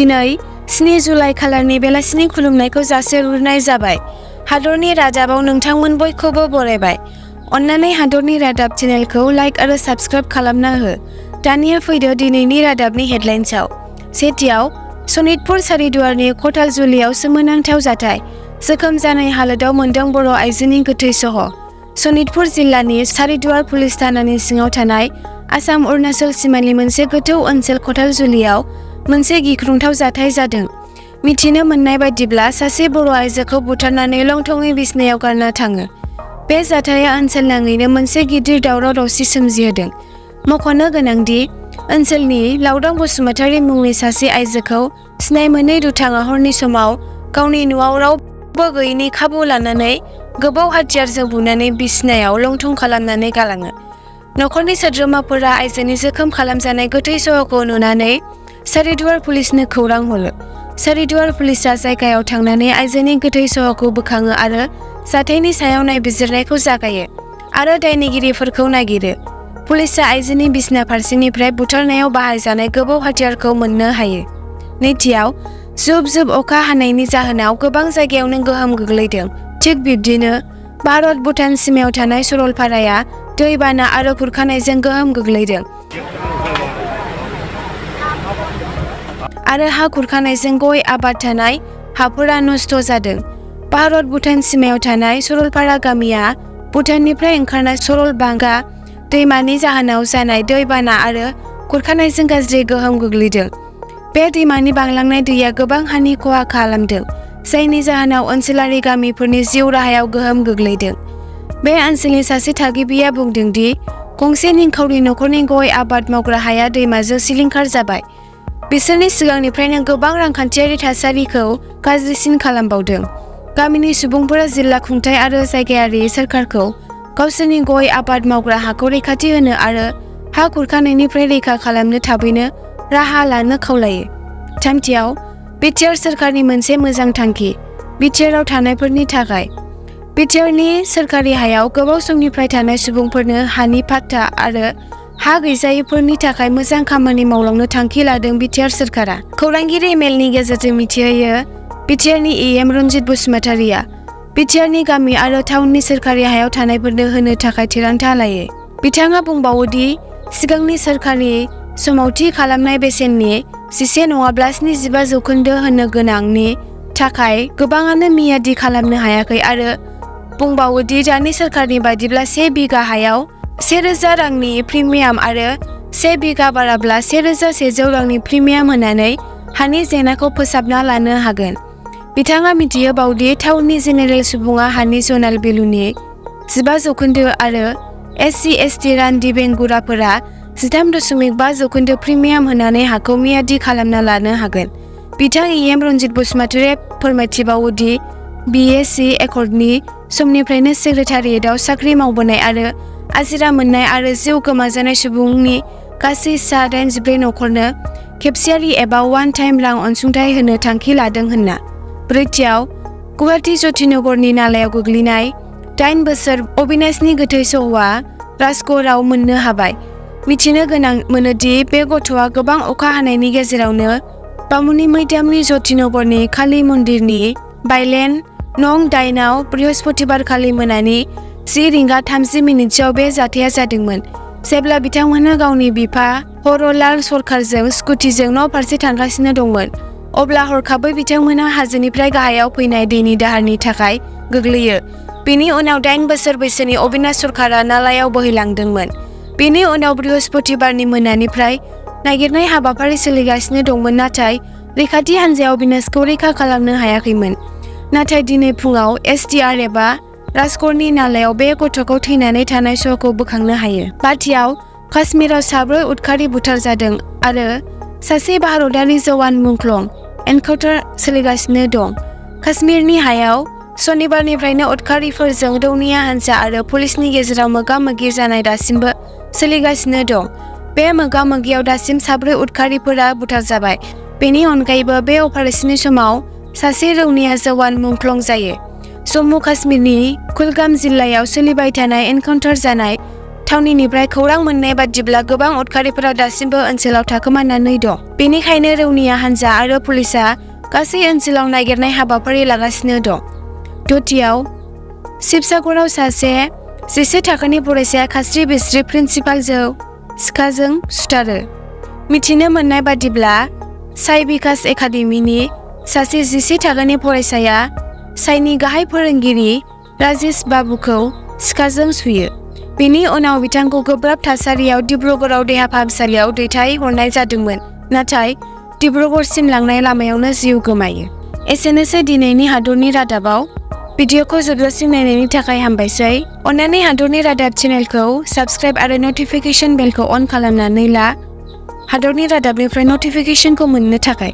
दिनै 7 जुलाइ खालारनि बेलासिनि खुलुमनायखौ जासिहरनाय जाबाय। हादरनि रादाबाव नोंथांमोन बयखौबो बरायबाय। अन्नानै हादरनि रादाब चेनेलखौ लाइक आरो साबस्क्राइब खालामना हो। दानिया फैदो दिनैनि रादाबनि हेडलाइन्सआव। सेथियाव, सनितपुर सारिदुवारनि खथालजुलियाव सोमोनांथाव जाथाय। जोखोम जानाय हालोदाव मोनदों बर' आइजोनि गोथै सह'। सनितपुर जिल्लानि सारिदुवार पुलिस थानानि सिङाव थानाय आसाम अरुणाचल सिमानि मोनसे गोथौ ओनसोल खथालजुलियाव मोनसे गिख्रंथाव जाथाय जादों। मिथिनो मोननाय बायदिब्ला सासे बर' आइजोखौ बुथारनानै लंथङै बिसनायाव गारना थाङो। बे जाथाया ओनसोलनाङैनो मोनसे गिदिर दावराव-दावसि सोमजिहोदों। मख'नो गोनांदि ओनसोलनि लावदां बसुमतारी मुंनि सासे आइजोखौ सिनाय मोनै दुथाङा हरनि समाव गावनि न'आव रावबो गैयैनि खाबु लानानै गोबाव हाथियारजों बुनानै बिसनायाव लंथं खालामनानै गालाङो। न'खरनि सोद्रोमाफोरा आइजोनि जोखोम खालामजानाय गोथै सह'खौ नुनानै सारिदुवार पुलिसनो खौरां हरो। सारिदुवार पुलिसआ जायगायाव थांनानै आइजोनि गोथै सह'खौ बोखाङो आरो जाथायनि सायाव नायबिजिरनायखौ जागायो आरो दायनिगिरिफोरखौ नागिरो। पुलिसआ आइजोनि बिसना फारसेनिफ्राय बुथारनायाव बाहायजानाय गोबौ हाथियारखौ मोननो हायो। नैथियाव, जुब जुब अखा हानायनि जाहोनाव गोबां जायगायावनो गोहोम गोग्लैदों। थिग बिब्दिनो भारत भुटान सिमायाव थानाय सरलपाराया दैबाना आरो खुरखानायजों गोहोम गोग्लैदों आरो हा खुरखानायजों गय आबाद थानाय हाफोरा नस्थ' जादों। भारत भुटान सिमायाव थानाय सरलपारा गामिया भुटाननिफ्राय ओंखारनाय सरलबांगा दैमानि जाहोनाव जानाय दैबाना आरो खुरखानायजों गाज्रि गोहोम गोग्लैदों। बे दैमानि बांलांनाय दैया गोबां हानि खहा खालामदों, जायनि जाहोनाव ओनसोलारि गामिफोरनि जिउ राहायाव गोहोम गोग्लैदों। बे ओनसोलनि सासे थागिबिया बुंदों दि गंसे निखावरि न'खरनि गय आबाद मावग्रा हाया दैमाजों सिलिंखार जाबाय। बिसोरनि सिगांनिफ्रायनो गोबां रांखान्थियारि थासारिखौ गाज्रिसिन खालामबावदों। गामिनि सुबुंफोरा जिल्ला खुंथाय आरो जायगायारि सोरखारखौ गावसोरनि गय आबाद मावग्रा हाखौ रैखाथि होनो आरो हा खुरखानायनिफ्राय रैखा खालामनो थाबैनो राहा लानो खावलायो। थामथियाव, BTech सोरखारनि मोनसे मोजां थांखि। BTechआव थानायफोरनि थाखाय BTechनि सोरखारि हायाव गोबाव समनिफ्राय थानाय सुबुंफोरनो हानि पाट्टा आरो हा गैजायैफोरनि थाखाय मोजां खामानि मावलांनो थांखि लादों BTech सोरखारा। खौरांगिरि इमेलनि गेजेरजों मिथिहोयो BTechनि EM रनजित बसुमतारीया BTechनि गामि आरो टाउननि सोरखारि हायाव थानायफोरनो होनो थाखाय थिरांथा लायो। बिथाङा बुंबावो दि सिगांनि सोरखारि समाव थि खालामनाय बेसेननि 11 नङाब्ला 75% होनो गोनांनि थाखाय गोबाङानो मियादि खालामनो हायाखै आरो बुंबावो दि दानि सोरखारनि बायदिब्ला 1 बिगा हायाव 1000 रांनि प्रिमियाम आरो 1 बिगा बाराब्ला 1100 रांनि प्रिमियाम होनानै हानि जेंनाखौ फोसाबना लानो हागोन। बिथाङा मिथिहोबावदि टाउननि जेनेरेल सुबुङा हानि जनाल भेलुनि 15% आरो SC/ST रानदि बेंगुराफोरा 13.5% प्रिमियाम होनानै हाखौ मियादि खालामना लानो हागोन। बिथां EM रनजित बसुमतारीया फोरमायथिबावो दि BSc एकर्डनि समनिफ्रायनो सेक्रेटारियेटआव साख्रि मावबोनाय आरो आजिरा मोननाय आरो जिउ गोमाजानाय सुबुंनि गासै सा 84 न'खरनो खेबसेयारि एबा वान टाइम रां अनसुंथाइ होनो थांखि लादों होनना। ब्रैथियाव, गुवाहाटी जतिनगरनि नालायाव गोग्लैनाय 8 बोसोर अबिनाशनि गोथै सह'आ राजगड़आव मोननो हाबाय। मिथिनो गोनां मोनोदि बे गथ'आ गोबां अखा हानायनि गेजेरावनो बामुनि मैदामनि जतिनगरनि काली मन्दिरनि बायलेन नं 8आव बृहस्पतिबारखालि मोनानि 10:30 बे जाथाया जादोंमोन। जेब्ला बिथांमोनहा गावनि बिफा हरलाल सरकारजों स्कुटिजों न' फारसे थांगासिनो दंमोन, अब्ला हरखाबै बिथांमोनहा हाजोनिफ्राय गाहायाव फैनाय दैनि दाहारनि थाखाय गोग्लैयो। बेनि उनाव 8 बोसोर बैसोनि अबिनाश सरकारा नालायाव बोहैलांदोंमोन। बेनि उनाव बृहस्पतिबारनि मोनानिफ्राय नागिरनाय हाबाफारि सोलिगासिनो दंमोन, नाथाय रैखाथि हान्जाया अबिनाशखौ रैखा खालामनो हायाखैमोन। नाथाय दिनै फुङाव SDRFआ राजगड़नि नालायाव बे गथ'खौ थैनानै थानाय सह'खौ बोखांनो हायो। बाथियाव, काश्मीराव 4 उदखारि बुथारजादों आरो सासे भारतारि जवान मुंख्लं एनकाउन्टार सोलिगासिनो दं। काश्मीरनि हायाव सनिबारनिफ्रायनो उदखारिफोरजों रौनिया हान्जा आरो पुलिसनि गेजेराव मोगा-मोगि जानाय दासिमबो सोलिगासिनो दं। बे मोगा-मोगियाव दासिम 4 उदखारिफोरा बुथारजाबाय। बेनि अनगायैबो बे अपारेशननि समाव सासे रौनिया जवान मुंख्लं जायो। जम्मु काश्मीरनि कुलगाम जिल्लायाव सोलिबाय थानाय एनकाउन्टार जानाय थावनिनिफ्राय खौरां मोननाय बादिब्ला गोबां उदखारिफोरा दासिमबो ओनसोलाव थाखोमानानै दं। बेनिखायनो रौनिया हान्जा आरो पुलिसआ गासै ओनसोलाव नागिरनाय हाबाफारि लागासिनो दं। दथियाव शिबसागराव सासे 11 थाखोनि फरायसाया खास्रि बिस्रि प्रिन्सिपालजों सिखाजों सुथारो। मिथिनो मोननाय बादिब्ला साइ बिकास एकाडेमिनि सासे 11 थाखोनि फरायसाया साइनि गाहाय फोरोंगिरि राजेश बाबुखौ सिखाजों सुयो। बेनि उनाव बिथांखौ गोब्राब थासारियाव डिब्रुगड़आव देहा फाहामसालियाव दैथायहरनाय जादोंमोन, नाथाय डिब्रुगड़सिम लांनाय लामायावनो जिउ गोमायो। एसेनोसै दिनैनि हादरनि रादाबाव। भिडिअखौ जोबजासिम नायनायनि थाखाय हामबायसै। अन्नानै हादरनि रादाब चेनेलखौ साबस्क्राइब आरो नटिफिकेशन बेलखौ अन खालामनानै ला हादरनि रादाबनिफ्राय नटिफिकेशनखौ मोननो थाखाय।